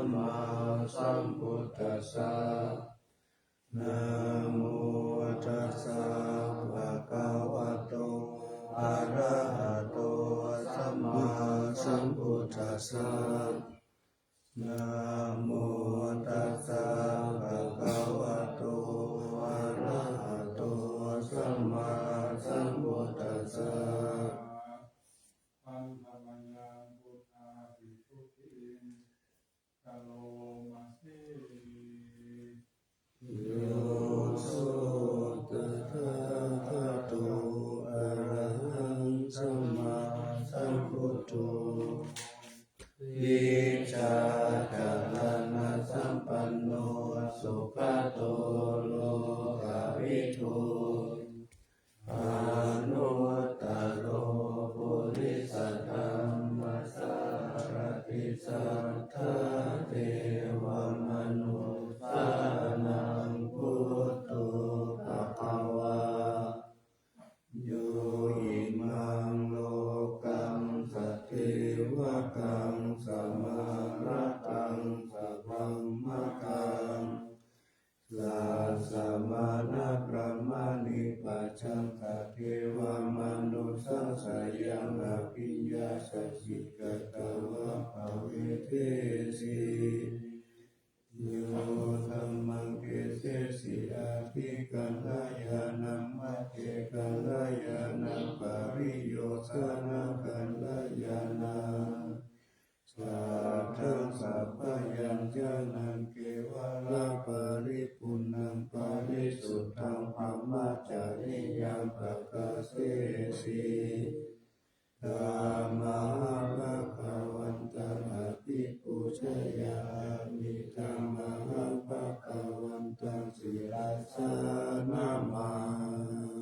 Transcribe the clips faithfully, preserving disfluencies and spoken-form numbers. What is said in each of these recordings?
sammāsambuddhassa. Namo tassa bhagavato arahato sammāsambuddhassa. Namo tassa bhagavato arahato sammāsambuddhassa. Handa mayaṃ buddhābhistutiṃ karoma se. Yo so tathāgato arahaṃ sammāsambuddho vijjācaraṇasampanno sugato lokavidū anuttaro purisadammasārathi satthā devamanussānaṃ buddho bhagavā. Yo imaṃ lokaṃ sadevatāṃ samārataṃ sabrahmataṃ sassamaṇabrāhmaṇi pajaṃ sadevamanussasāyaṃ abhiññāya sikkhitvā pavedesi. Yo dhammaṃ desesi abhikkāya ñāṇaṃ majjhe kalyāṇaṃ pariyosānaṃ kalyāṇaṃ sātthaṃ sabyañjanaṃ kevalaparipuṇṇaṃ parisuddhaṃ brahmacariyaṃ padassesi. Tamahaṃ bhagavantaṃ abhipūjayāmi. Tamahaṃ bhagavantaṃ sirasā namāmi.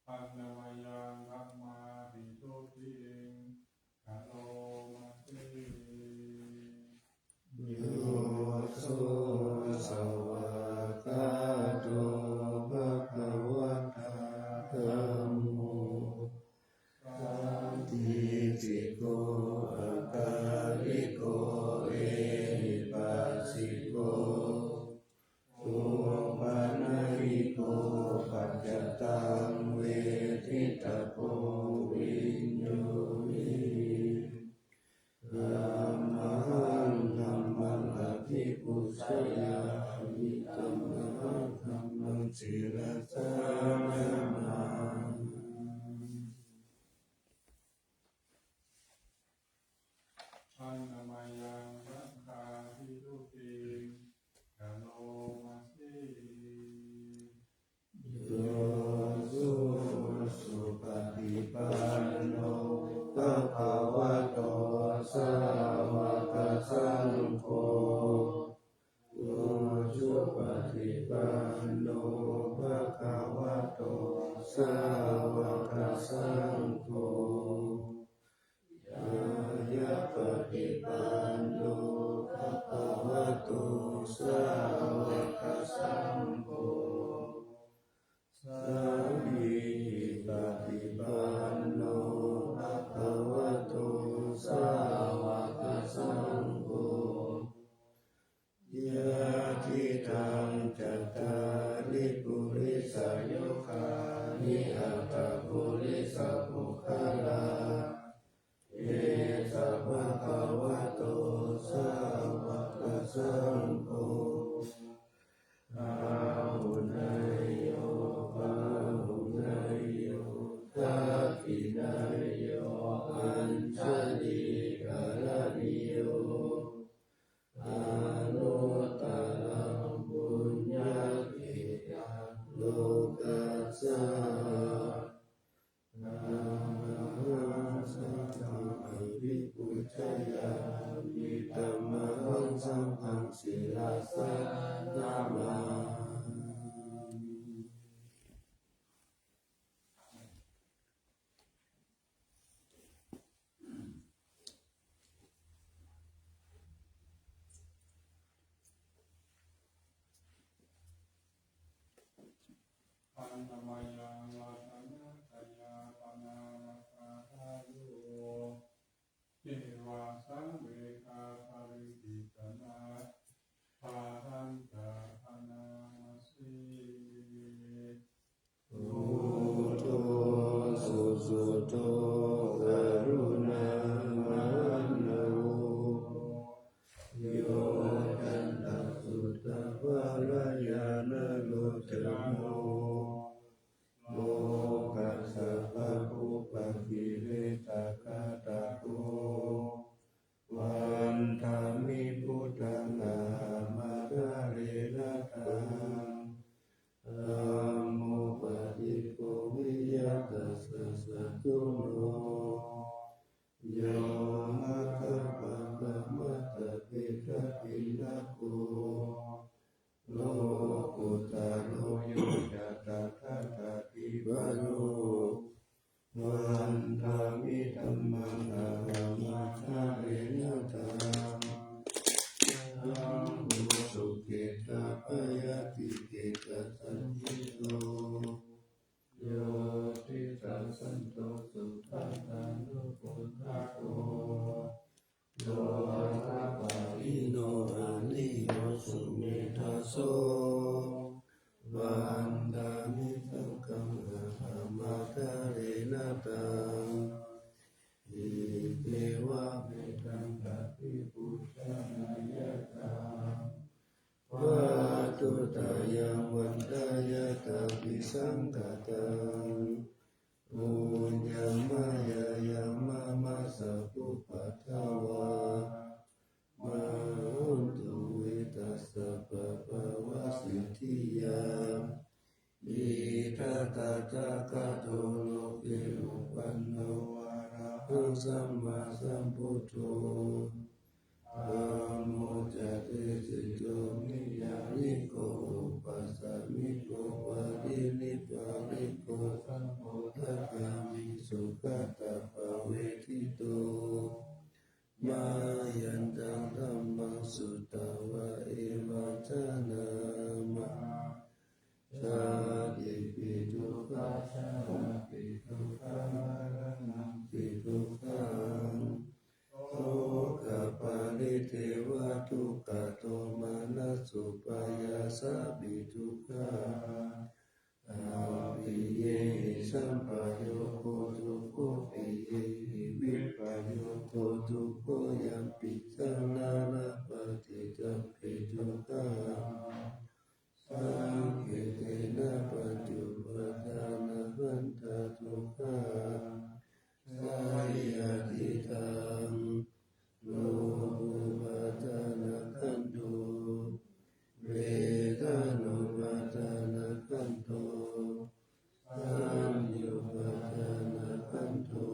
Handa mayaṃ dhammābhistutiṃ karoma se. Yo so svākkhāto bhagavatā dhammo sandiṭṭhiko akāliko ehipassiko opanayiko paccattaṃ veditabbo viññūhī. Tamahaṃ dhammaṃ abhipūjayāmi. Tamahaṃ dhammaṃ sirasā namāmi. Handa mayaṃ saṅghābhistutiṃ karoma se. Yo so supaṭipanno bhagavato sāvakasaṅgho, ujupaṭipanno bhagavato sāvakasaṅgho, ñāyapaṭipanno bhagavato sāvakasaṅgho, sāmīcipaṭipanno bhagavato sāvakasaṅgho, yadidaṃ cattāri purisayugāni aṭṭha purisapuggalā, esa bhagavato sāvakasaṅgho, āhuneyyo pāhuneyyo dakkhiṇeyyo añjalikaraṇīyo, anuttaraṃ puññakkhettaṃ lokassā. Tamahaṃ saṅghaṃ abhipūjayāmi. Tamahaṃ saṅghaṃ sirasā namāmi. Handa mayaṃ ratanattayāpanārakkhātāro Vegaparidevanā bhaddantā bhaṇāma se. Buddho susuddho karuṇāmahaṇṇavo, yojantassutavarañāṇagocaramo, lokassa pāpūpakilesaghātako, vandāmi buddhaṃ ahamadāre nataṃ. Dhammo paṭiggaho viya tassa saccū, yo maggapākamatavedapinago, lokuttaro yo ca tathāgatipālo, vandāmi dhammaṃ ahamadāre nataṃ. Saṅgho dukkhittabhayātikedasajjito, yo disā santo supabhātanupuṭṭhako, lokapālino anīyo sumettā so, vandāmi saṅghaṃ ahamadāre nataṃ. Iccevamevaṃ paṭibujjhāna yathā, vatthuttayaṃ vandāya tabisaṅkhataṃ, puññaṃ mayā yaṃ mama sabbupaddavā, mā hontu ve tassa pāpāva siddhiyā. Idha tathāgato loke uppannā arahaṃ sammāsambuddho, dhammo ca desito niyyāniko upasāmiko paṭinibbaniko sambodhagāmi sugatappavedito. Mayantaṃ dhammaṃ sutvā evaṃ bhaṇāma: jātipi dukkhā jarāpi dukkhā maraṇampi dukkhaṃ, sokaparidevadukkhadomanassupāyāsāpi dukkhā, appiyehi sampayogo dukkho, piyehi vippayogo dukkho, yampicchaṃ na labhati tampi dukkhaṃ, saṅkhittena pañcupādānakkhandhā dukkhā. Seyyathidaṃ: rūpūpādānakkhandho, vedanūpādānakkhandho, saññāupādānakkhandho,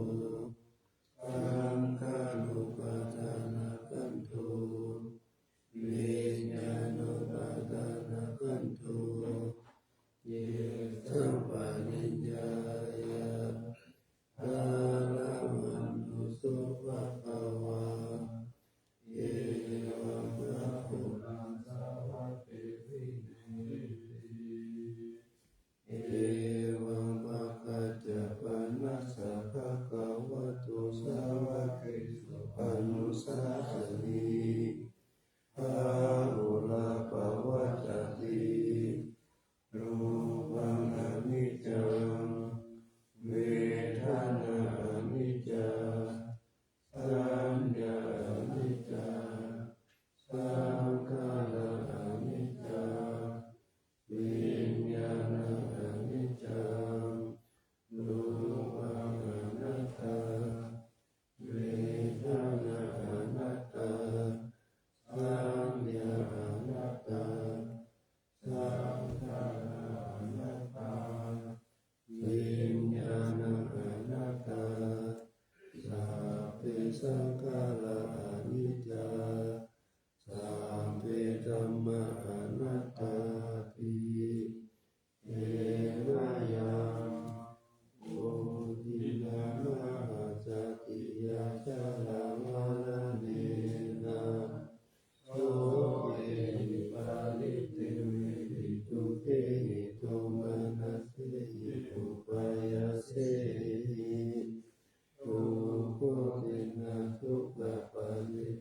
saṅkhārūpādānakkhandho, viññāṇūpādānakkhandho. Yesaṃ pariññāya ṭhānavanto so bhagavā, evaṃ bahulā sāvake vineyya. Evaṃ bhāgā ca panassa bhagavato sāvakesu anusāsati, bahulā pavattati. Rūpaṃ aniccaṃ, vedanā aniccā, saññā aniccā, saṅkhārā aniccā, viññāṇaṃ aniccaṃ. Rūpaṃ anattā, vedanā anattā, saññā anattā, saṅkhārā anattā, viññāṇaṃ anattā. Sabbe saṅkhārā aniccā, sabbe dhammā anattāti. He mayaṃ uddhinnā mahāsāti, yā jarāmaraṇena sokehi paridevehi dukkhehi domanassehi upāyāsehi. Dukkhottena dukkhaparidevaṃ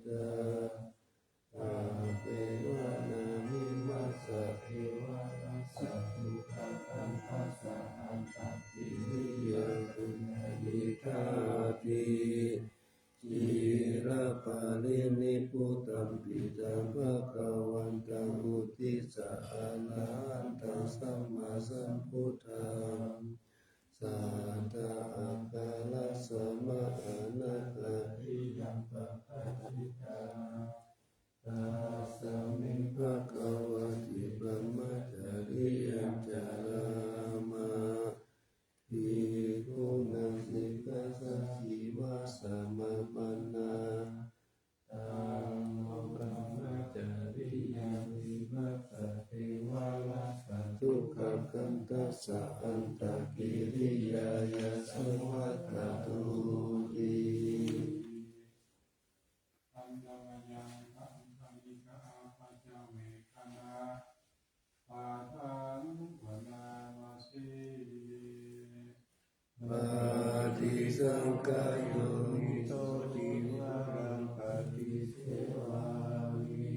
sambuddhaṃ, satthā āgatasma anāgatiriyaṃ pacchikā. Tasmiṃ bhagavati brahmacariyaṃ carāma, bhikkhūnaṃ sikkhāsājīvasamāpannā. Taṃ no brahmacariyaṃ vivassate vārassa dukkhagaṅkhassa antakiriyāya saṃvattatu ti. Handa mayaṃ khandhamika apaccavekkhaṇa pāṭhaṃ bhaṇāma se. Paṭisaṅkhā yoniso cīvaraṃ paṭisevāmi,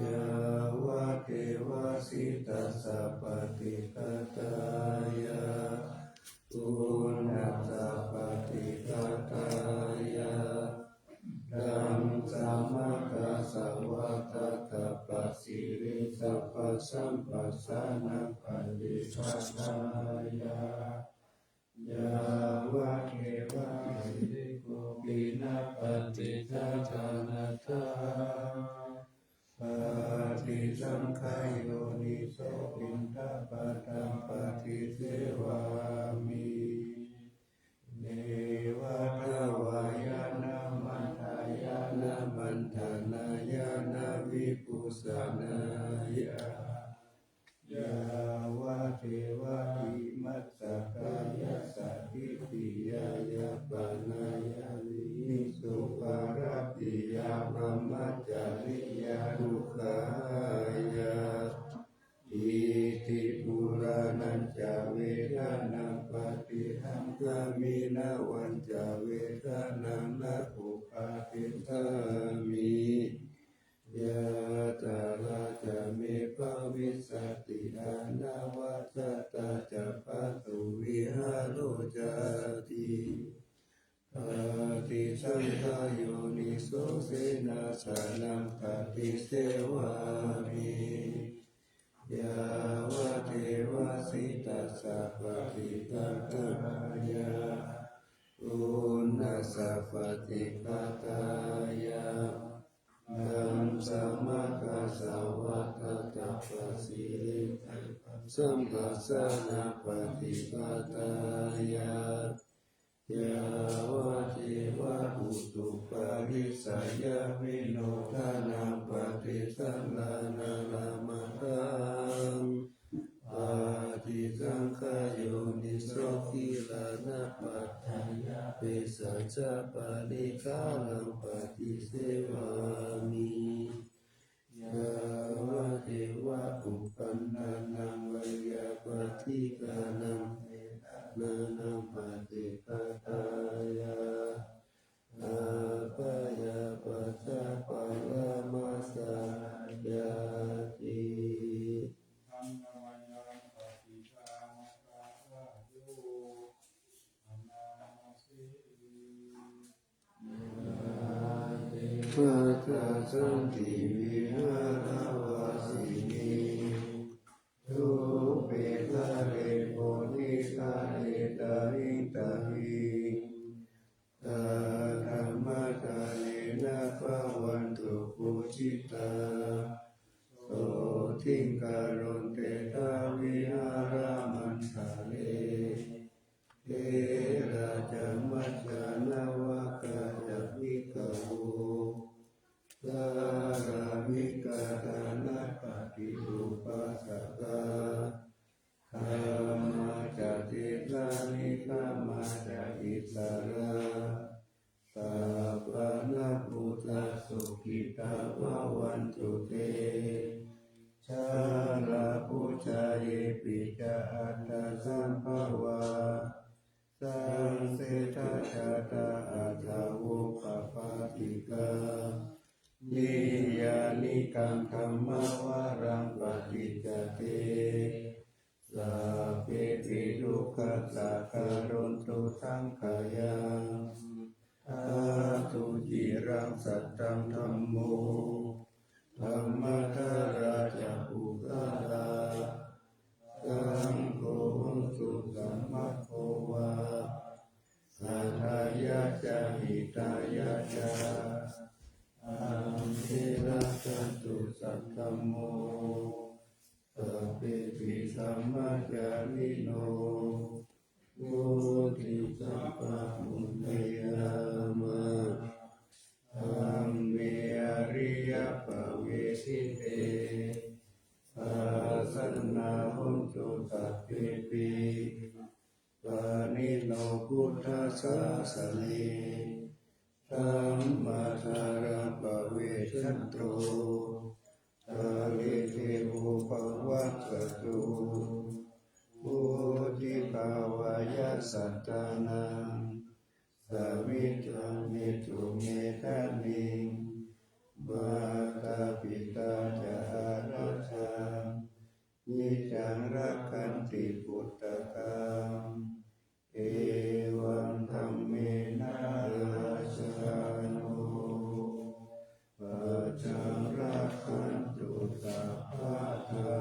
yāvadeva sītassa paṭighātāya, uṇhassa paṭighātāya, ḍaṃsamakasavātātapasiriṃsapasamphassānapaṭighātāya, yāvadeva hirikopinapaṭighātānatthaṃ. Paṭisaṅkhā yoniso piṇḍapātaṃ paṭisevāmi, neva davāya na madāya na maṇḍanāya na vibhūsanāya, yāvadeva imassa kāyassa ṭhitiyā yāpanāya vihiṃsuparatiyā brahmacariyadukkhāya. Iti purāṇañca vedanaṃ paṭihaṅkhāmi navañca vedanaṃ na uppādessāmi, yātrā ca me bhavissati anavajjatā ca pātuvihāro cāti. Paṭisaṅkhā yoniso senāsanaṃ paṭisevāmi, yāvadeva sītassa paṭighātāya, uṇhassa paṭighātāya, ḍaṃsamakasavātātapasiriṃsapasamphassānapaṭighātāya, yāvadeva utuparissayavinodanaṃ paṭisallānārāmatthaṃ. Paṭisaṅkhā yoniso gilānapaṭiyā vesajjaparikkhāraṃ paṭisevāmi, yāvadeva uppannānaṃ veyyābādhikānaṃ petānaṃ paṭighātāya, abyāpajjhaparāmesaṃ cāti. Handa mayaṃ paṭihaṅkhārayo bhaṇāma se. Yātrā santi vihāravāsinī, thūpe ghare bodhighare tahiṃ tahiṃ, tathāgatena bhagavato bhujitā, sotthiṃ karontedha vihāramaṇḍale. Therā ca majjhā navakā ca bhikkhavo, sārāmikā dānapatī upāsakā, gāmā ca desā nigamā ca issarā, sappāṇabhūtā sukhitā bhavantu te. Jalābujā yepi ca aṇḍasambhavā, saṃsedajātā athavopapātikā, niyyānikaṃ dhammavaraṃ paṭicca te, sabbepi dukkhassa karontu saṅkhayaṃ. Ṭhātu ciraṃ sataṃ dhammo, dhammaddharā ca puggalā, ca hitāya ca. Amhe rakkhatu saddhammo, sabbepi dhammacārino, vuḍḍhiṃ sampāpuṇeyyāma, dhamme ariyappavedite. Pasannā hontu sabbepi, pāṇino buddhasāsane. Dhammaddharāpavecchanto, kāle devo pavassatu, vuḍḍhibhāvāya sattānaṃ, samiddhaṃ netu medaniṃ. Mātā pitā ca atrajaṃ, niccaṃ rakkhanti puttakaṃ, evaṃ dhammena rājāno, pajaṃ rakkhantu sabbadā.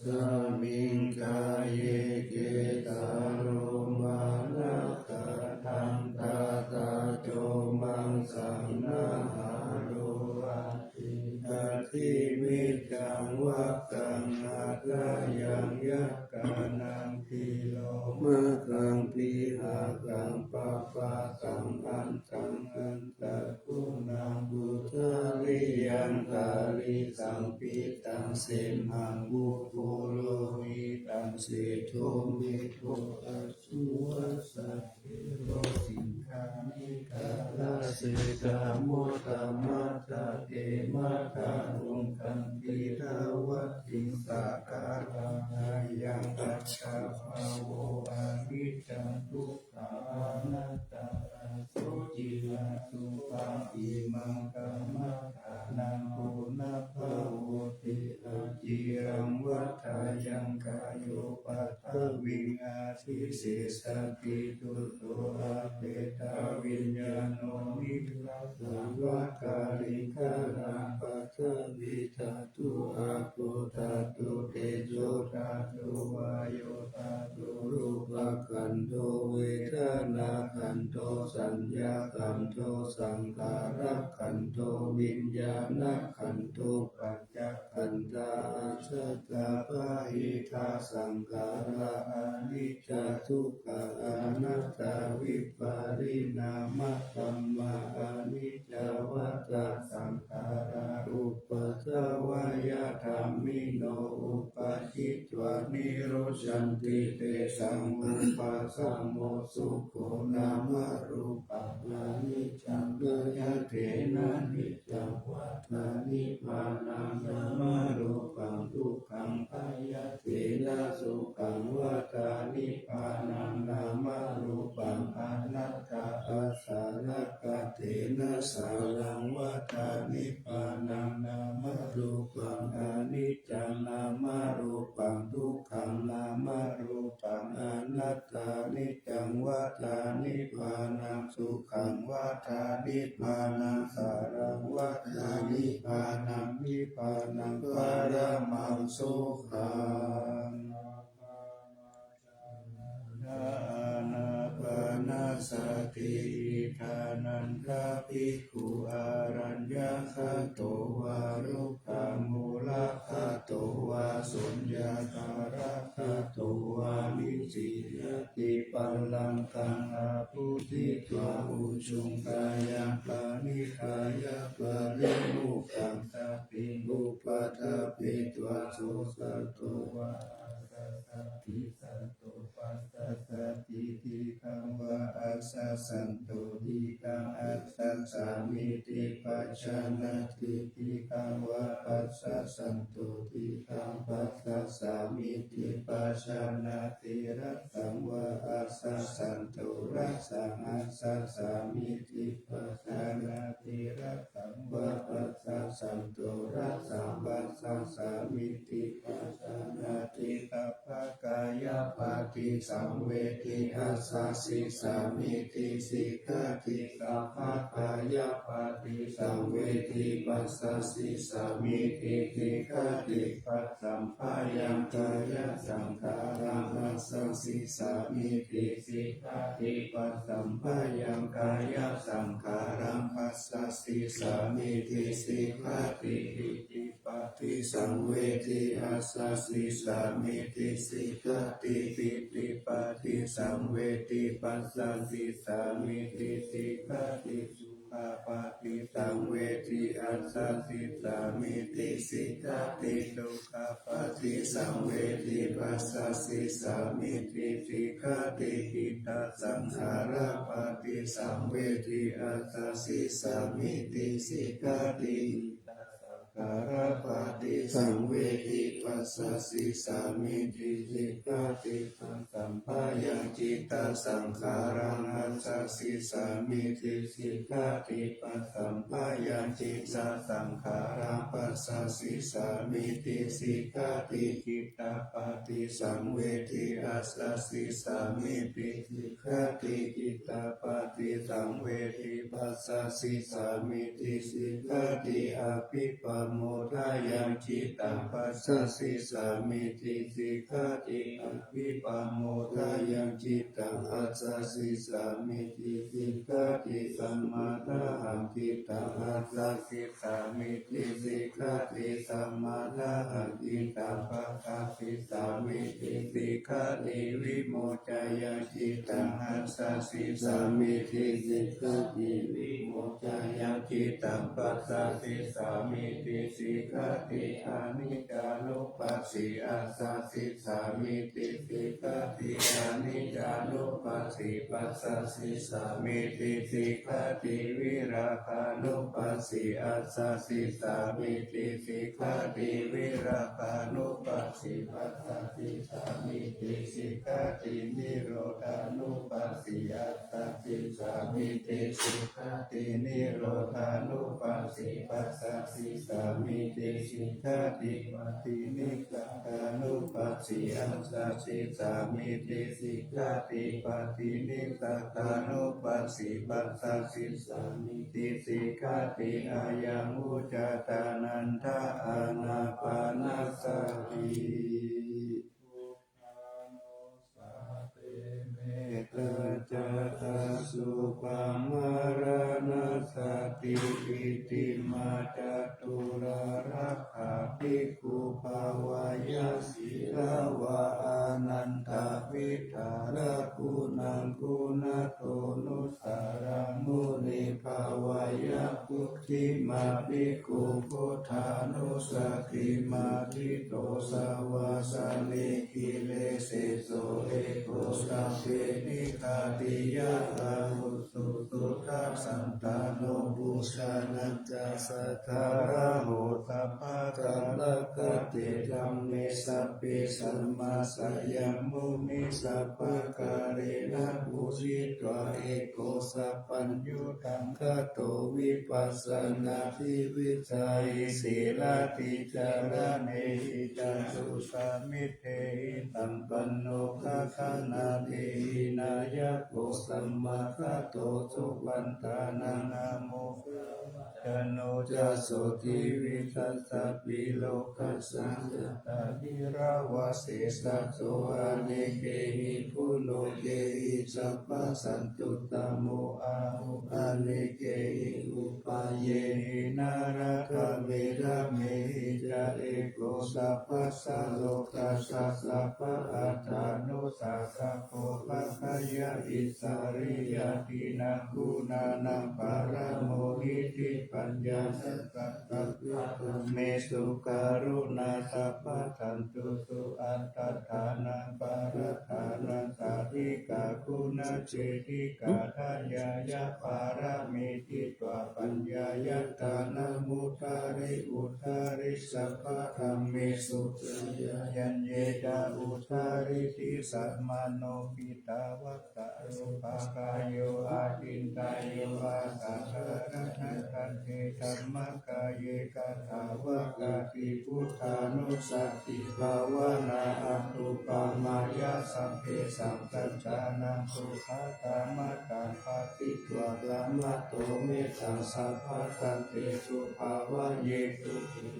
Asmiṃ kāye cetā lomā nakhaggathaṃ, tathā comaṃ saṇhāro, aṭṭhī kaṭṭhī mettaṃ vataṃ hadayaṃ, yakkhānaṃ tilomasaṃ pīḷakaṃ, papāsaṃ antaṃ antaguṇaṃ, putariyaṃ dārisampītaṃ, semhaṃ puppulohitaṃ, seṭṭho mettho asuva sathero, siṅgāriṃ galasaṭṭhamo, tamatha te matha uṅganti, dvattiṃ sakalaṃ ayaṃ, attabhāvo aniccaṃ, dukkhaṃ anattā, asocinaṃ sukhaṃ, imaṃ kammadānaṃ punabbhavoti, aciraṃ vatayaṃ kāyo paṭhaviṃ adhisessati, chuḍḍho apetaviññāṇo, nirāsā vata vikarā, paṭhavī dhātu āpo dhātu, tejo dhātu vāyo dhātu, rūpakkhandho vedanākkhandho, saññākkhandho saṅkhārakkhandho, viññāṇakkhandho, pañcakkhandhā. Ajjhattā bahiddhā saṅkhārā, aniccā dukkhā anattā, vipariṇāmadhammā, aniccā vata saṅkhārā, uppādavayadhammino, uppajjitvā nirujjhanti, tesaṃ vūpasamo sukho. Nāmarūpaṃ aniccaṃ, āyatena niccaṃ, vata nibbānaṃ, nāmarūpaṃ dukkhaṃ, āyatena sukhaṃ, vata nibbānaṃ, nāmarūpaṃ anattā, āsarakkhatena sāraṃ, vata nibbānaṃ, nāmarūpaṃ aniccaṃ, nāmarūpaṃ dukkhaṃ, nāmarūpaṃ anattā, niccaṃ vata nibbānaṃ, sukhaṃ vata nibbānaṃ, sāraṃ vata nibbānaṃ, nibbānaṃ paramaṃ sukhaṃ. Ānāpānasati. Idānañca bhikkhū āraññakato vā, rukkhamūlagato vā, suññakāragato vā, nisīdati pallaṅkaṃ abhijitvā, ujuṃ kāyaṃ paṇidhāya, parimukhasatiṃ upaṭṭhapetvā, so sato vā asassati, santo passassati, dīghaṃ vā asassanto, dīghaṃ asassāmīti pajānāti, dīghaṃ vā passassanto, dīghaṃ passassāmīti pajānāti, hrasaṃ vā asassanto, hrasaṃ asassāmīti pajānāti, hrasaṃ vā passassanto, hrasaṃ passassāmīti pajānāti, sabbakāyapaṭisaṃvedi, assassi sa sīsāmīti sikkhati. Sabbakāyapaṭisaṃvedī passasīsāmīti sikkhati. Passamphayaṃ kāyasaṅkhāraṃ passasīsāmīti sikkhati. Passamphayaṃ kāyasaṅkhāraṃ passasīsāmīti sikkhati. Piṭṭhi paṭisaṃvedī assasīsāmīti sikkhati. Piṭṭhipaṭisaṃvedī passasīsāmīti sikkhati. Sukhapaṭisaṃvedī assasīsāmīti sikkhati. Sukhapaṭisaṃvedī passasīsāmīti sikkhati. Cittasaṅkhārapaṭisaṃvedī assasīsāmīti sikkhati. Cittasaṅkhārapaṭisaṃvedī passasīsāmīti sikkhati. Passamphayaṃ cittasaṅkhāraṃ passasīsāmīti sikkhati. Passamphayaṃ cittasaṅkhāraṃ passasīsāmīti sikkhati. Cittapaṭisaṃvedī assasīsāmīti sikkhati. Cittapaṭisaṃvedī passasīsāmīti sikkhati. Abhipamodāya cittaṃ passasīsāmīti sikkhati. Abhipamodāya cittaṃ passasīsāmīti sikkhati. Samādāhaṃ cittaṃ passasīsāmīti sikkhati. Samādāhaṃ cittaṃ passasīsāmīti sikkhati. Vimoccāya cittaṃ passasīsāmīti sikkhati. Vimoccāya cittaṃ passasīsāmīti sikkhati. Aniccānupassī assasīsāmīti sikkhati. Aniccānupassī passasīsāmīti sikkhati. Virāgānupassī assasīsāmīti sikkhati. Virāgānupassī passasīsāmīti sikkhati. Nirodhānupassī assasīsāmīti sikkhati. Nirodhānupassī passasīsāmīti sikkhati. Paṭinissagga nupassī assasīsāmīti sikkhati. Paṭinissagganupassī passasīsāmīti sikkhati. Ayaṃ vuccatā nanda ānāpānasati. Mettā ca asubhā maraṇā sati pīti mā ca tūlā rakkha bhikkhū bhāveyya sīlavā anantavidhālaguṇaṃ guṇato nu ssaraṃ muni bhāveyya. Puthimā bhikkhū buddhānussatī mātito savāsaṃ nikkhille seso eko sabbe nighātiyā. Āvuso suddhā santano pūjanañca sādaraho sabbadharākate dhamme sabbe samāsayaṃ muni sabbakālena pūjitvā eko sabbaññutaṃ gato vipassanādhi vicaye sīladhi cāraṇehi ca susamitehi sampanno kalyāṇadhehi nāyako sammāgato supaṭṭhānaṃ āmo jano ca sotthi vissassa pīlokassa ca tadīravāse sato anekehi pulokehi sabbasantuttamo āhu anekehi upāyehi nānāgadambhiramehi ca eko sabbassa lokassa sabbaattānussāsako pajjāya issarīyadīnaṃ guṇānaṃ paramo hiṭṭhīpaññāya sabbadhammesu karuṇā sabbasantusu attadānaṃ parattānaṃ sādhikāguṇacedikādhāya yā pāramī tītvā paññāya tāna mudhari uddhari sabbadhammesu pajāya ññe ca uddharetti samāno khiḍḍāva sarūpakāyo acintayupasamāro dhammakaye kathāvakati buddhānussatibhāvanā anuppamāya sabbesaṃ sattānaṃ Sukhaṭṭham attham pharitvā, kamato mettaṃ sabbadhanesu bhāvayesu.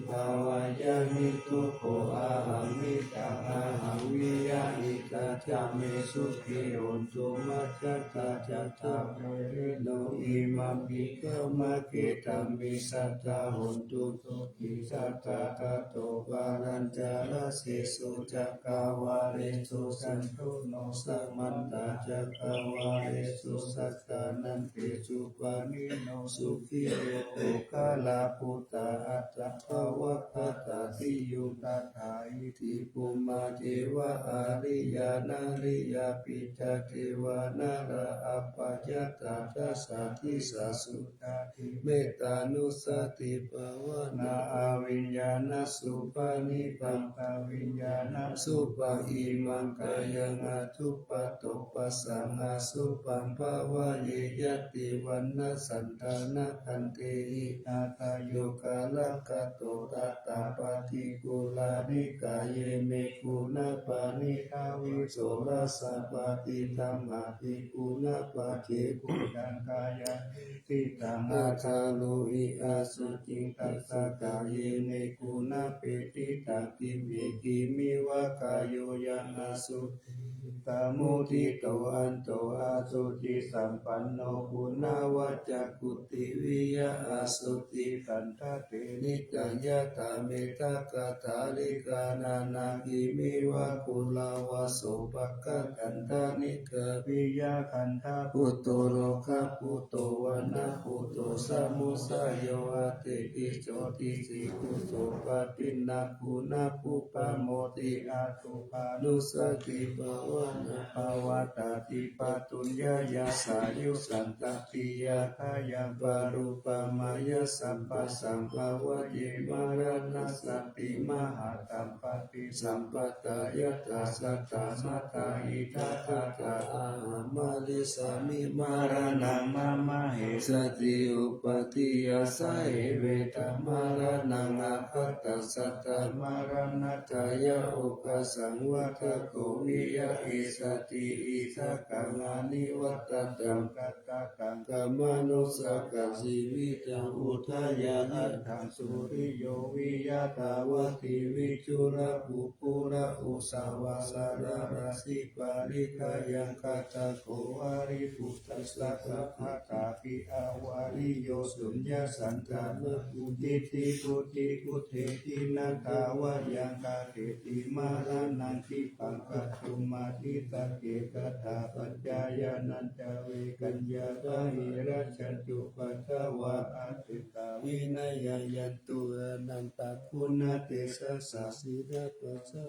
Bhāvaye mituko ahaṃ, mittaṃ ahaṃ viya, hitañca me sukhī hontu, majjhattā ca dabbireno. Imampi khamhaṃ, khemapi sadā hontu, sukhī sadā. Tato palañca dasesu cakkavāḷesu, cātulokā samantā cakkavāḷesu, sattanti amhesu pāṇino. Sukhino puggalā, bhūtā atta bhāvapakkatā, diyūpadaitibhummā, devā ariyā nariyā, pisācā devā nārā, abyākatā tassa disā, mettānussatibhāvanā. Abhiññānasubhānibhaṃ, abhiññānasubhā imaṃ kāyaṃ, ajjupato passaṃ asupaṃ bhāvaye, yadi vaṇṇasannādānaṃ khantehi, ādayo kālakato tathā. Paṭikulā nikāye me guṇapāṇidhā, visorasapāti dhammāti guṇapāṭi. Bhujangā kāyaññe ṭhitaṃ, adāro hi asuciṃ, tassa kāye me guṇapāṇidhā, kimme khemeva kāyo yaṃ asuciṃ, cittamudiṭṭho anto asucisampanno, guṇavaccakuṭi viya asuci. Taṃ khanti niccaṃ yathā me daghadhālikā nānā, khemeva ghorāva sopāga. Khandhā nikkā viya khandhā, putto rogabhūto vaṇṇabbūto samudayo, atthi kiñco kiñci putto, padinnā guṇabbū pamodati. Asubbānussatibhāvanā, pavattati pātuyā, yassāyuṃ santāti yathāyaṃ, parūpamāya sampassaṃ, bhāvaye maraṇassati mahāsaṅ paṭisampadaṃ. Yathā jātā mātā pitu ca ātā, ahaṃ marissāmi maraṇaṃ mama, hessaci upādiyā, sahe vedā maraṇaṃ aggaṃ, tasā ca maraṇatthāya, oghatisaṃvādo viya issati. Issakaṃ anivajjathaṃ, katthattaṃ kamanassakaṃ, jīvitaṃ udayāhatthaṃ, suriyo viya dāvati viṭū rāhu, kumbhīra āgū savā, satta rājubhi parikkhāya, kaṭṭhako vāriputtassa, saha āgū pi avariyo, suññaṃ santā mā vuñjati, vuñjati vuñjeti, na thāvayaṃ kāhesi maraṇaṃ, khippaṃ pāturakkhe katha paccayānañca, vegañca pahīnanti yattha ca cupaddavā, atītā vinayaṃ yantu, anantaguṇatejasā, sīlatejasā,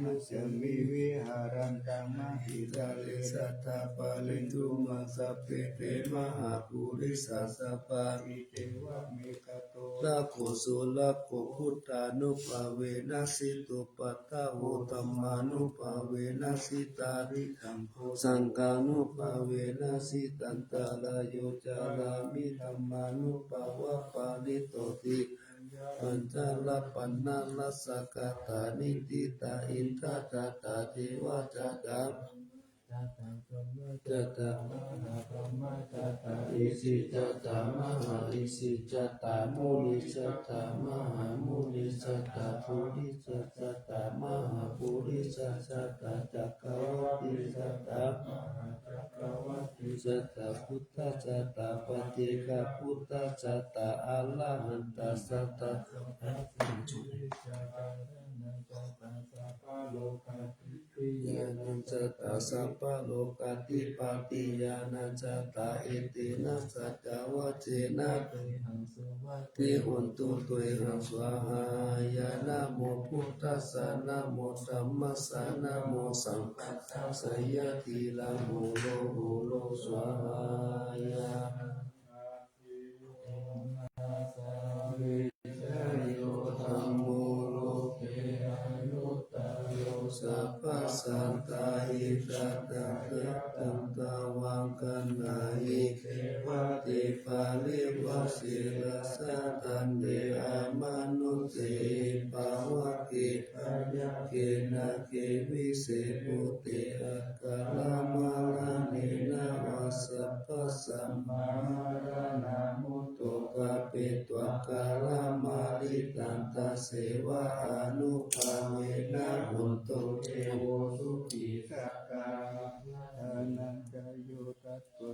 mayhaṃ viharantaṃ mahītale, sadā pālentu maṃ sabbe, te mahāpurisāsabhā. Iccevamanto bhagavā surakkho, buddhānubhāvena jitupaddavo, dhammānubhāvena jitārisaṅgho, saṅghānubhāvena jitantarāyo, carāmi dhammānubhāvapālito, tiṇṇannamanussāmi pañcasikkhātāni. Ṭhitā in tā ca tā devā, jātā brahmā jātā mahābrahmā jātā, isī jātā mahāisī jātā, munī jātā mahāmunī jātā, purisa jātā mahāpurisa jātā, cakkavatti jātā mahācakkavatti jātā, buddhā jātā paccekabuddhā jātā, arahantā jātā sabbā ñāṇaṃ jātā sabbalokadhipatiyānaṃ jātā, etena saccavajjena te hotu, te hotu, te hotu, svāhāya. Namo buddhassa, namo dhammassa, namo saṅghassa, jayasiddhi hotu, hotu, svāhāya. Dhammo loke anuttaro, sabbasattahitatthāya, taṃ tvaṃ gaṇhāhi devate, parivaje rājadaṇḍe, amanussehi pāvake, byagghe nāge vise bhūte, akamala maraṇe tasevānubhāvena hontu devo sukhī sadā. Dānañca yo datvā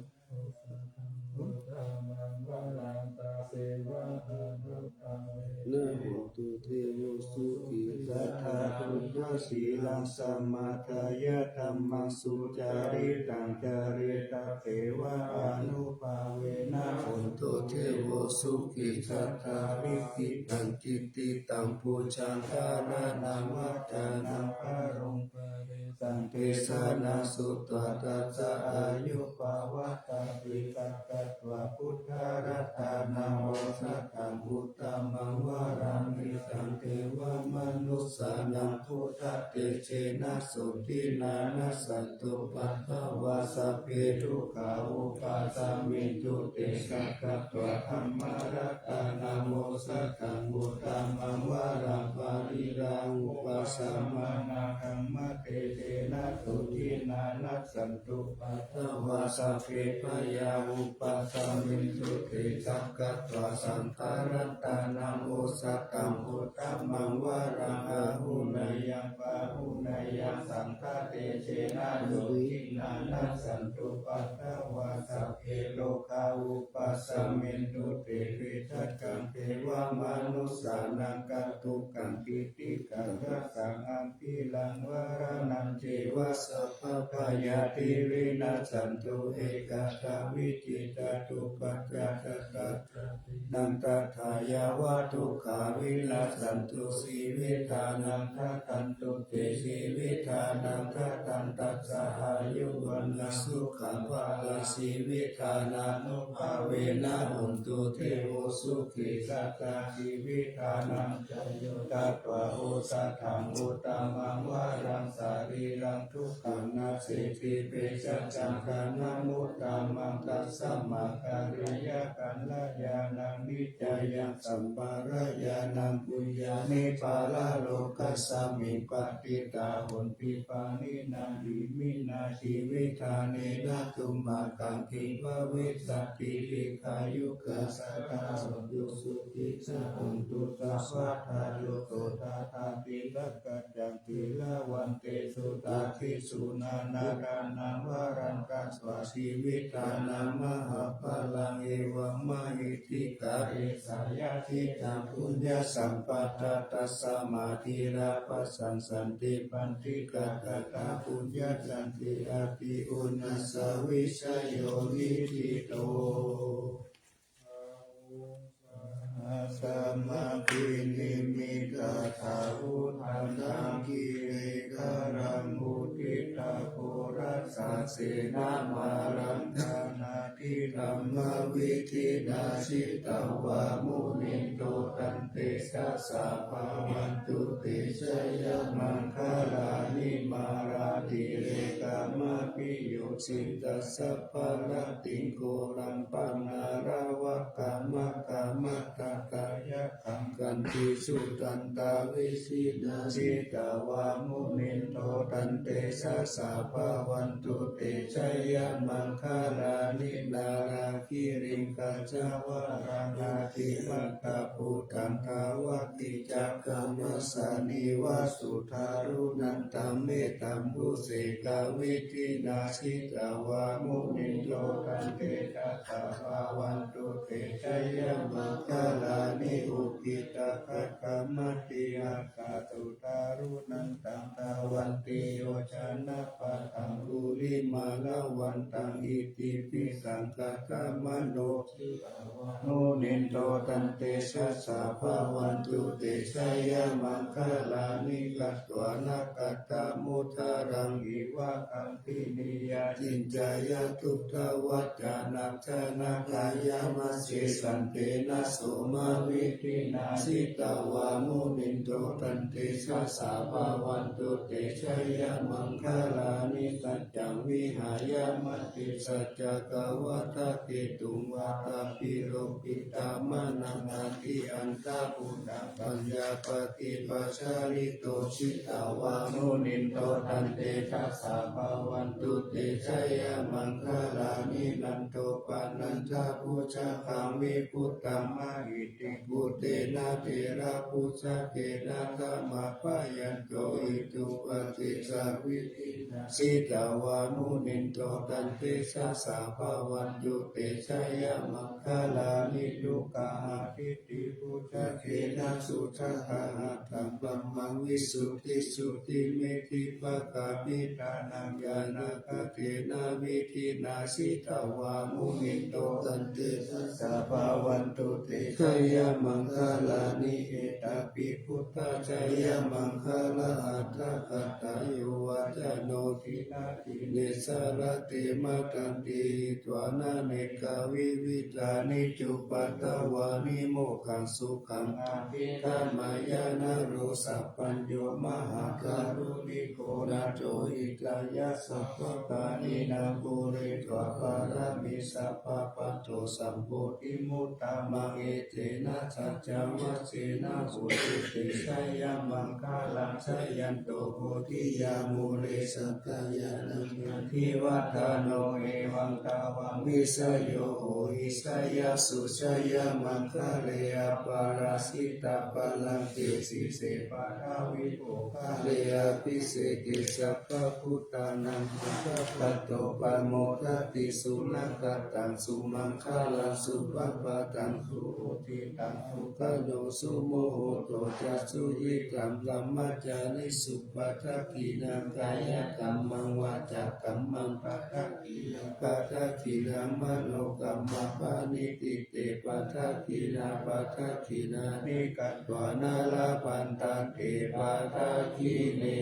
uttamaṃ varaṃ tasevānubhāvena hontu devo sukhī sadā. Dadantu sīlaṃ samādāya dhammaṃ sucaritaṃ care tasevānubhāvena hontu devo sukhī sadā. Vikkhippaṃ cittitaṃ pūjaṃ dhāraṇaṃ vācanaṃ garuṃ paresaṃ desanaṃ sutvā tassa āyu pavaḍḍhatīti. Sakkatvā buddharatanaṃ osathaṃ uttamaṃ varaṃ hitaṃ devamanussānaṃ buddhatejena sotthinā nassantupaddavā sabbe dukkhā vūpasamentu te. Sakkatvā dhammaratanaṃ osathaṃ uttamaṃ varaṃ pariḷāhūpasamanaṃ dhammatejena sotthinā nassantupaddavā sabbe bhayā vūpasamentu te. Sakkatvā saṅgharatanaṃ osathaṃ uttamaṃ varaṃ āhuneyyaṃ pāhuneyyaṃ saṅghatejena sotthinā nassantupaddavā sabbe rogā vūpasamentu te. Vegacchaṃ devamanussānaṃ kaṭṭhakaṃ kītikandaṃ samaṅgalaṃ varaṇañceva sabbabhayāti vinassantu ekadā vītitā cupaddavā ca tassa dīnaṃ tadā yāva dukkhā vinassantu jīvitānaṃ dadantu te. Jīvitānaṃ dadantassāyuvaṇṇaṃ sukhaṃ balaṃ jīvitadānubhāvena hontu devo sukhī sadā. Jīvitānañca yo datvā osathaṃ uttamaṃ varaṃ sarīraṃ dukkham naseti, pesañca dhanamuttamaṃ tasmā karaṇīyakalyāṇaṃ niccayaṃ sampadaṃ ñāṇaṃ puññāni paralokasmiṃ patiṭṭhā honti pāṇinā. Iminā jīvitthānena tumhākaṃ kiṃ bhavissati? Dīghāyukā sadā hontu sukhī ca hontu sabbadā. Yo so dadanti sakkaccaṃ sīlavantesu, tādisu nāna dānaṃ varaṃ datvā jīvitadānaṃ mahapphalaṃ. Evaṃ mahiddhikā esā yadidaṃ puññasampadā, tasmā dhīrā bhaṇanti paṇḍitāh. Katā puññakkhettaṃ ādi uṇhissavijayo niṭṭhito. Sahassamabhinimmitasāvudhantaṃ, grīmekhalaṃ uditaghorasasenamāraṃ, dānādidhammavidhinā jitavā munindo, tantejasā bhavatu te jayamaṅgalāni. Mārātirekamabhiyujjhitasabbarattiṃ, ghorampanāḷavakamakkhamathaddhayakkhaṃ, khantīsudantavidhinā jitavā munindo, tantejasā bhavatu te jayamaṅgalāni. Nāḷāgiriṃ gajavaraṃ atimattabhūtaṃ, dāvaggicakkamasanīva sudāruṇantaṃ, mettambusekavidhinā jitavā munindo, tantejasā bhavatu te jayamaṅgalāni. Ukkhittakhaggamatihatthasudāruṇantaṃ, dhāvantiyojanapathaṅgulimālavantaṃ, iddhībhisaṅkhatamano munindo, tantejasā bhavatu te jayamaṅgalāni. Katvāna kaṭṭhamudaraṃ iva gabbhinīyā, ciñcāya duṭṭhavacanaṃ janakāyamajjhe, santena somavidhinā jitavā munindo, tantejasā bhavatu te jayamaṅgalāni. Saccaṃ vihāya matisaccakavādaketuṃ, Ketuṃ vātapālopitamanaṃ atiandhabhūtapaññāpadīpajalito jitavā munindo taṃtejasā bhavatu te jayamaṅgalāni. Nandopanandabhujagaṃ vibudhaṃ mahiddhiṃ puttena therabhujagena damāpayanto iddhūpadesavidhinā jitavā munindo taṃtejasā bhavatu te jayamaṅgalāni. Duggāhadiṭṭhibhujagena sudaṭṭhahatthaṃ brahmaṃ visuddhijutimiddhibakābhidhānaṃ ñāṇāgadena vidhinā jitavā munindo taṃtejasā bhavatu te jayamaṅgalāni. Etāpi buddhajayamaṅgalaaṭṭhagāthā yo vācano dinadine sarate matandī hitvānanekavividhāni cupaddavāni mokkhaṃ sukhaṃ adhigameyya naro sapañño. Mahākāruṇiko nātho hitāya sabbapāṇinaṃ pūretvā pāramī sabbā patto sambodhimuttamaṃ. Etena saccavajjena hotu te jayamaṅgalaṃ. Jayanto bodhiyā mūle sakyānaṃ nandivaḍḍhano evaṃ tvaṃ vijayo hohi jayassu jayamaṅgale aparājitapallaṅke sīse paṭhavipokkhare abhiseke sabbabuddhānaṃ aggappatto pamodati. Sunakkhattaṃ sumaṅgalaṃ supabhātaṃ suhuṭṭhitaṃ sukhaṇo sumuhutto ca suyiṭṭhaṃ brahmacārisu padakkhiṇaṃ kāyakammaṃ vācākammaṃ padakkhiṇaṃ padakkhiṇaṃ manokammaṃ paṇidhī te padakkhiṇā padakkhiṇāni katvāna labhantatthe padakkhiṇe.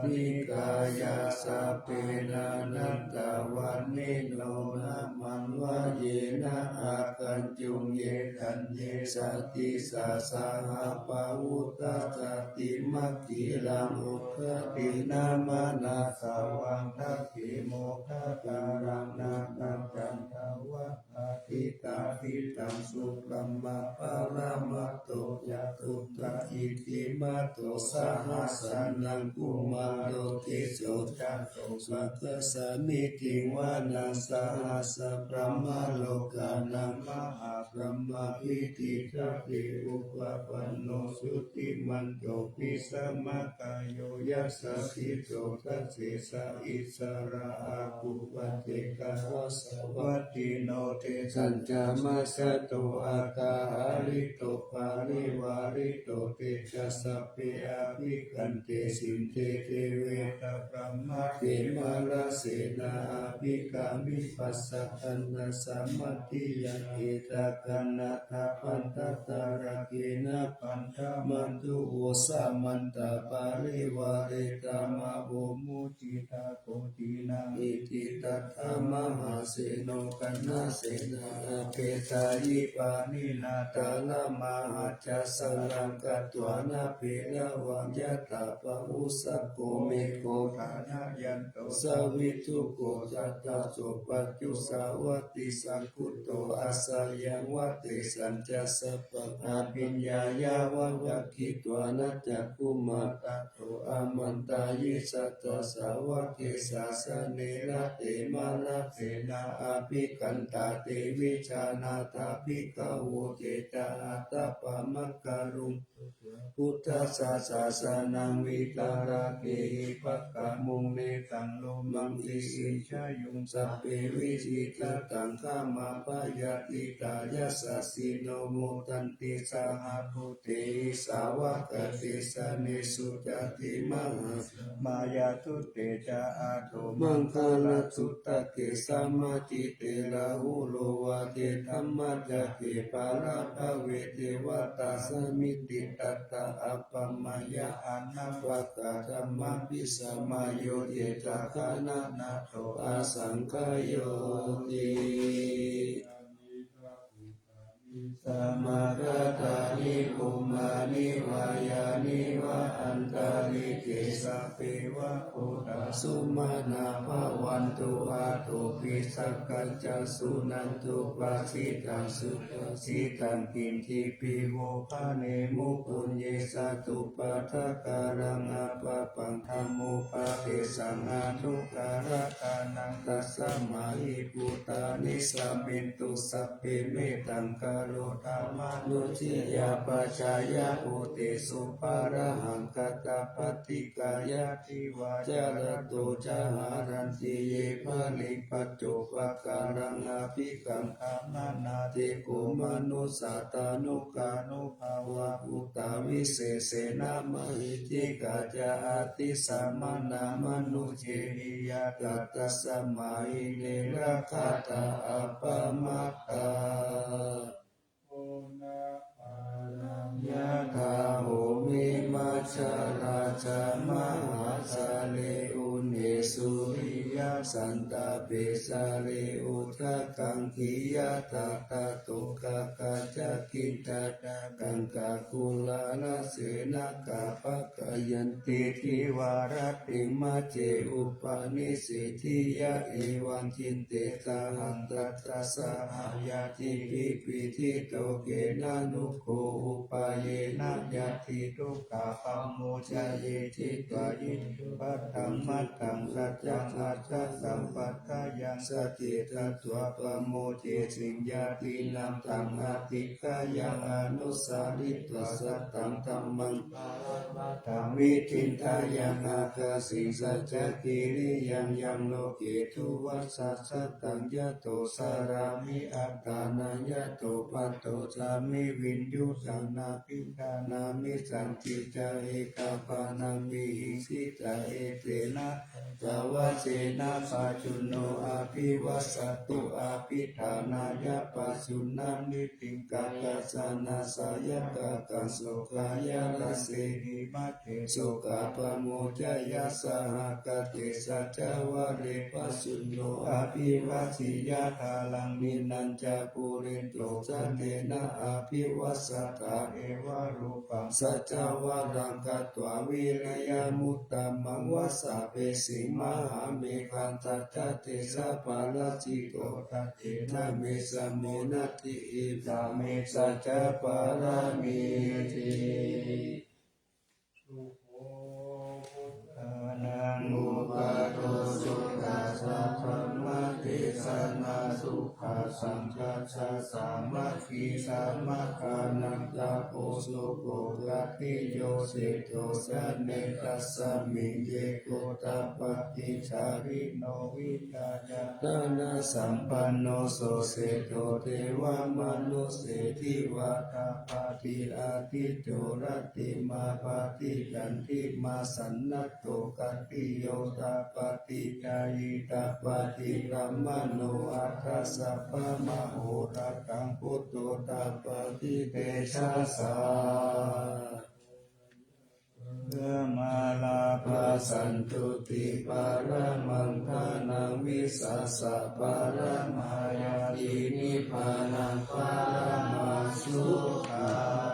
Nikāyā sabbe nānattavaṇṇino nāmanvayena āgañchuṃ ye caññe sadisā saha pavutthajātimakkhīlaṃ udadinnamanāsavaṃ dakkhemoghataraṃ nāgaṃ chandavā adhiṭṭhajitaṃ subrahmā paramatto ca tuddhaṃ iddhimato saha sanaṅkumāro tisso ca so sukhā samitiṃ vanaṃ. Sahassabrahmalokānaṃ mahābrahmābhitiṭṭhati upapanno jutimanto bhismākāyo yasassi so dasettha issarā āgū paccekavasavattino. Tesañca majjhato aṭṭhaharitto parivārito te ca sabbe abhikkante sinde deve sabrahmake mārasenā abhikkāmi. Passa kaṇhassa mandiyaṃ etha kaṇhatha bandhatha rāgena bandhamatthu vo samantā parivāretha mā vo muñcittha koci naṃ. Iti tattha mahāseno kaṇhasenaṃ apesayi pāṇinā talamāhacca saraṃ katvāna bheravaṃ. Yathā pāvussako megho thanayanto savijjuko tadā so paccusavatti saṅkuddho asayaṃ vate sañcassa paṃ abhiññāya vavakkhitvāna cakkhumā tato āmantayi satthā sāvake sāsane rate. Mārasenā abhikkantā te vijānātha bhikkhavo te ca ātappamakaruṃ buddhassa sāsanaṃ. Vītarāgehi pakkāmuṃ nesaṃ lomaṃ iñjayuṃ sabbe vijitattaṃ. Kammappayātitā yasassino modanti saha bhūtehi sāvakā te janesutāti. Mahāsamayassute ca āṭomaṅgalasu ttake samācite Rāhulo vācedhammacakke pālabbhave devatā samitiṃ tadā appamāya anāpakā dhammābhisamayo cetakanānato asaṅkhāyoti. samāgatāni bhummāni vā yāni va antalikkhe sabbeva bhūtā sumanā bhavantu athopi sakkacca suṇantu bhāsitaṃ sudhāsitaṃ kiñcipi vo bhaṇemu puññe satupadakaraṃ appapaṃ dhammupadesaṃ anukarakanaṃ tasmā hi bhūtā nisamentu sabbe mettaṃ karotha mānusiyā pajāya bhūtesu pārahaṃ katapaṭikāya divā ca ratto ca haranti ye baliṃ paccupakaraṃ abhikaṅkhamānā te kho manussā tānukānu bhāvā bhūtā visesena mahiddhikā ca atthi samaṇā manussena hi yā tattha samāhi ne rakkhatha appamattā. Yathā bhummimajjharajā mahāsale unnī suriyā santape sare udakaṅkhi yathā tādokā cakkhitā kaṅkā kurāna senakā pakkayanti divā rattiṃ majjhe upanissithiyā evaṃ cinte sahassā sahassāyā tividhi pitokena nugho upāyena yāti dukkhā pamuccayeti dvāyitaṃ paṭhamathaṃ saccaṃ ajjhattaṃ paṭṭhayaṃ sacce tatvā pamuccesiṃ yātīnaṃ taṃ adhikkāya anusaritvā sataṃ dhammaṃ paramataṃ vidindāya ākāsiṃ saccakiriyaṃ yaṃ loke duvassā sataṃ yato carāmi attānaṃ yato paṭo sāmi viññuhi nabbhindānāmi santi ca ekabbānampi hiṃsi ca etena saccavajjena pajjunno abhivassatu abhidhānāya pajjunnaṃ niṭṭhiṃ kakkasanā sayaṃ kakkaṃ so kāyarasehi majjhe sokā pamuccaya saha kate saccavajje pajjunno abhivajjiya dhāraṃ niṇṇañca pūretvā sattena abhivassatā evarūpaṃ saccavajjhaṃ katvā viriyamuttamaṃ vassapesuṃ mahāmeghā satta tejapālajjito sattena me same natthi idha me saccapāramīti. Sukho buddhānaṃ uppādo sukhā saddhammadesanā sukhā saṅghassa sāmaggī samaggānaṃ tapo sukho. Khattiyo seṭṭho janetasmiṃ ye gotapādi jārino vijjācaraṇasampanno so seṭṭho devamanusse divatapādi ādicco rattimābhāti candimā sannaddho. Khattiyo tapādi jhāyī tapādi brāhmaṇo atha sabbamahorattaṃ buddho tapādi tejasā. Aṅgamālā bhaṇḍantu tiṇṇaṃ paramaṃ dhanaṃ vissāsaparamāyati nibbānaṃ paramāṃ sukhaṃ.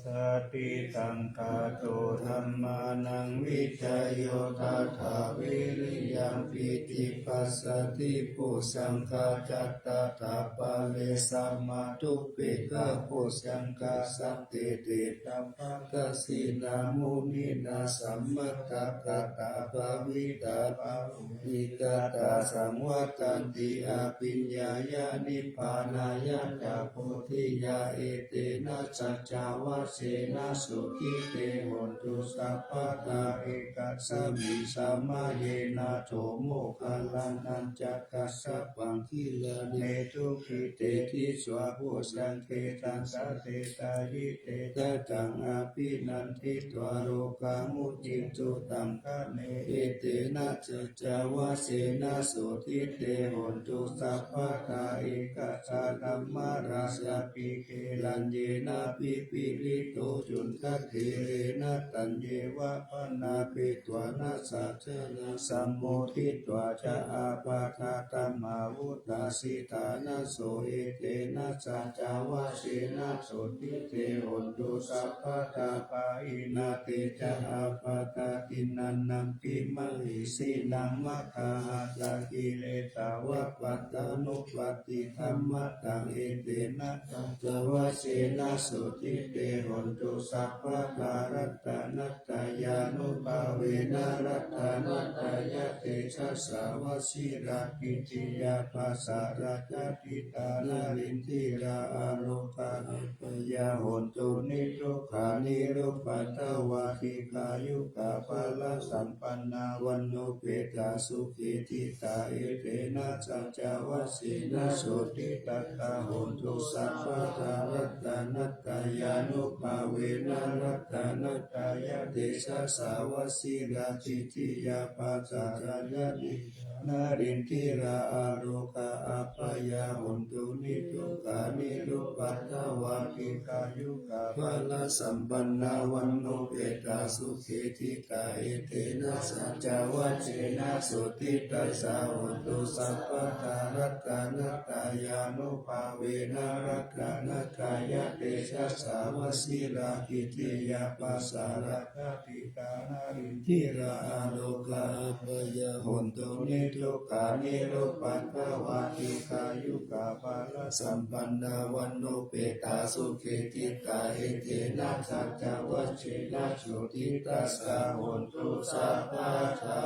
Satisaṅkhāto dhammānaṃ vicayo tathā viriyampīti passaddhi bojjhaṅgā caṭṭhā pare samādhupekkhabojjhaṅgā sattete sabbadassinā muninā sammadakkhātā bhāvitā bahulīkatā saṃvattanti abhiññāya nibbānāya ca bodhiyā. Etena saccavajjena sotthi te hontu sabbadā. Ekasmiṃ samaye nātho moggallānañca kassapaṃ gilāne dukkhite disvā bojjhaṅge satta desayi tejā taṃ abhinanditvā rogā mucciṃsu taṅkhaṇe. Etena saccavajjena sotthi te hontu sabbadā. Ekadā dhammarājāpi gelaññenābhipīḷi to cunda dhīrena taññeva bhaṇāpetvāna saccaṃ sammoditvā ca ābādhā tamhā vuṭṭhāsi ṭhānaso. Etena saccavajjena sotthi te hotu sabbadā. Pahīnā te ca ābādhā tiṇṇannampi mahesinaṃ maggāhatakilesāva pattānuppattidhammataṃ. Etena saccavajjena sotthi te hotu sabbadā. Ratanattayānubhāvena ratanattayatejasā vajirakkhittiyā pāsārajjhatitā narindiyā arogā abyāpajjhā hontu niddukkhā nirupaddavā dīghāyukā balasampannā vaṇṇupetā sukhī ṭhitā. Etena saccavajjena sotthi tathā hotu sabbadā. Ratanattayānubhāvena ratanattayatejasā vajirakkhittiyā pāsārajjhatitā narindiyā arogā abyāpajjhā hontu niddukkhā nirupaddavā dīghāyukā balasampannā vaṇṇupetā sukhī ṭhitā. Etena saccavajjena sotthi tathā hotu sabbadā. Ratanattayānubhāvena ratanattayatejasā vajirakkhittiyā pāsārajjhatitā narindiyā arogā abyāpajjhā hontu niddukkhā nirupaddavā dīghāyukā balasampannā vaṇṇupetā sukhī ṭhitā. Etena saccavajjena sotthi tathā hotu sabbadā.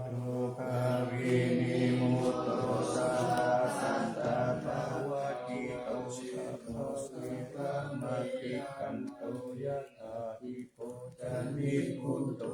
Rogā vinimutto sadā santappavajjito sadā sīlamattikanto yathā dīpo ca nibbuto.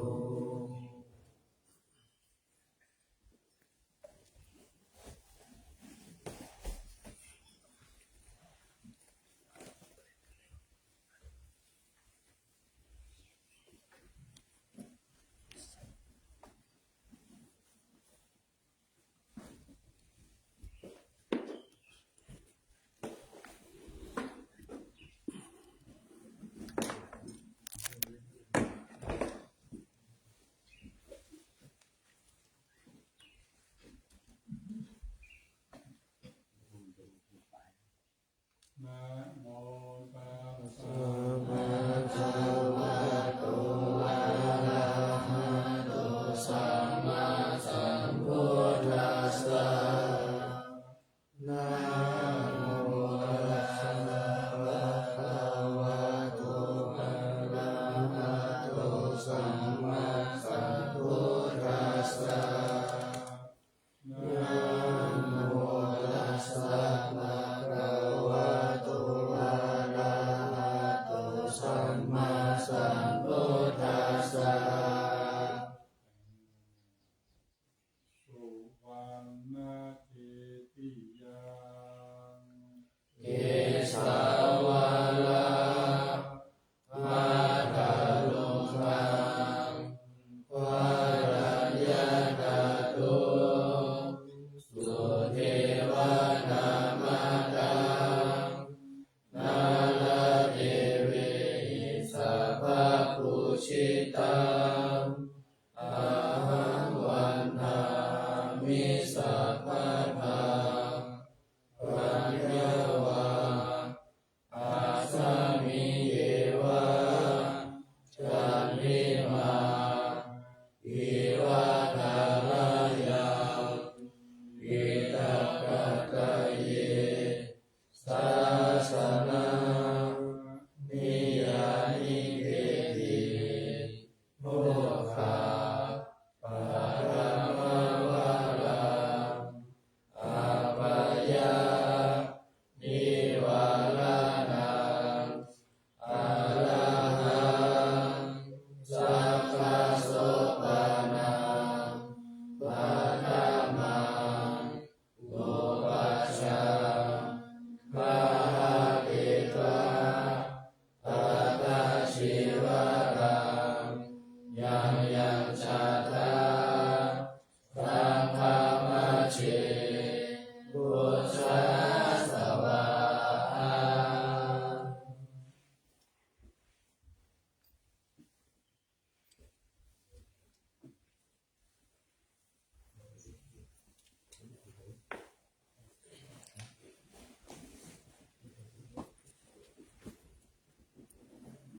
Namo tassa bhagavato arahato sammāsambuddhassa. Namo tassa bhagavato arahato sammāsambuddhassa. Namo tassa bhagavato arahato sammāsambuddhassa. Suvaṇṇakhittiyaṃ kesavalaṃ bhattaroghaṃ bhātayadakkhātuṃ sudevanamātaṃ nāḷāgiriṃ sabbaṃ